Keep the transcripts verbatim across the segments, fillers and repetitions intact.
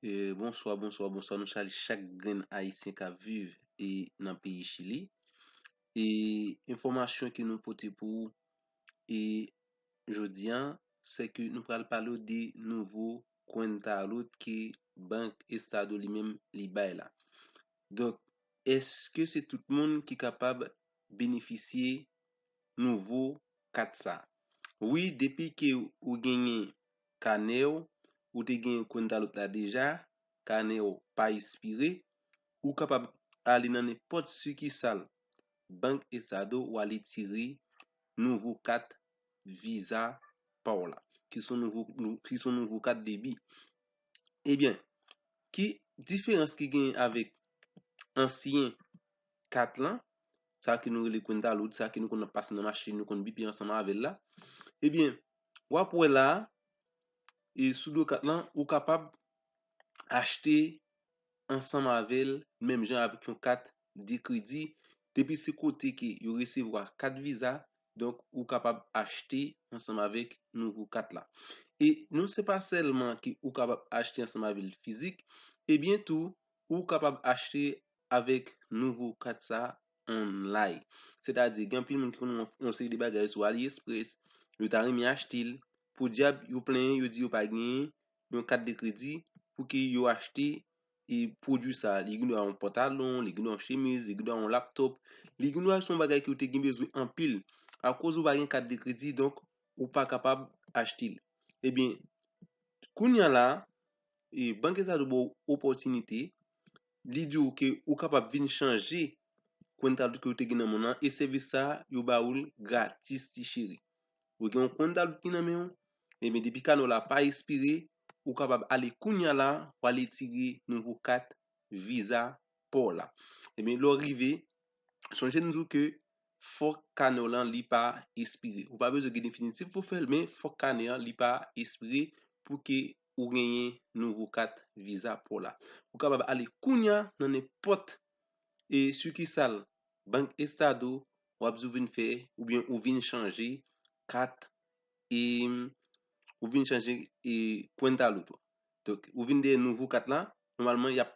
E, bonswa, bonswa, bonswa. Nou salye chak grenn Ayisyen k ap viv e nan peyi Chili. E enfòmasyon ke nou pote pou ou e jodi a, se ke nou pral pale w de nouvo cuenta luz ke Bank Estado li menm li bay la. Donk, èske se tout moun ki kapab benefisye nouvo kat sa? Wi, depi ke ou genyen kanè w, ou te genyen cuenta luz la deja, kanè w pa espire, ou kapab ale nan nenpòt sikisal Bank Estado, w ale tire nouvo kat Visa pa w la, ki se yon nouvo, ki se yon nouvo kat debi. Ebyen, ki diferans ki genyen avèk ansyen kat lan, sa ke nou rele cuenta luz, sa ke nou konn ap pase nan machin, nou konn bipe ansanm avè l la? Ebyen, w ap wè la, e sou do kat lan, ou kapab achte ansanm avè l, menm jan avèk yon kat de kredi. Depi se kote ke yo resevwa kat Visa, donk, ou kapab achte ansanm avèk nouvo kat la. E non se pa sèlman ke ou kapab achte ansanm avè l fizik, ebyen tou, ou kapab achte avèk nouvo kat sa online. Sètadi, gen anpil moun ki konn yon, yon seri de bagay sou AliExpress, yo ta renmen achte l. Podyab, yo plenyen, yo di yo pa genyen yon kat de kredi pou ke yo achte e pwodui sa. Li gendwa yon pantalon, li gendwa yon chemiz, li gendwa yon laptop, li gendwa se yon bagay ke w te gen bezwen anpil. Akoz ou pa gen kat de kredi, donk, ou pa kapab achte l. Ebyen, kounye a la, e, Bank Estado ba w opòtinite, li di w ke ou kapab vin chanje cuenta luz ke w te gen nan men w lan, e sèvis sa, yo ba ou l gratis, ti cheri. Ou gen yon cuenta luz ki nan men w, ebyen, depi kanè w la pa espire, ou kapab ale kounye a la, w ale tire nouvo kat Visa pa w la. Ebyen, lè w rive, sonje n di w ke fòk kanè w lan li pa espire. Ou pa bezwen gen definitif pou fè l, men fòk kanè an li pa espire pou ke ou genyen nouvo kat Visa pa w la. Ou kapab ale kounye a nan nenpòt, e, sikisal Bank Estado, w ap di w vin fè, oubyen ou vin chanje kat, e, ou vin chanje, e, cuenta luz ou. Donk, ou vin dèyè nouvo kat la, nòmalman, y ap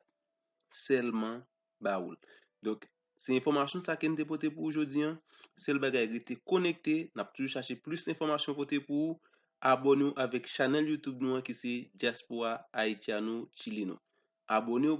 sèlman ba ou l. Donk, se enfòmasyon sa ke n te pote pou ou jodi a. Sèl bagay, rete konekte, n ap toujou chache plis enfòmasyon pote pou ou. Abòne w avèk chanèl YouTube nou an ki se Diaspora Haitiano Chileno. Abòne w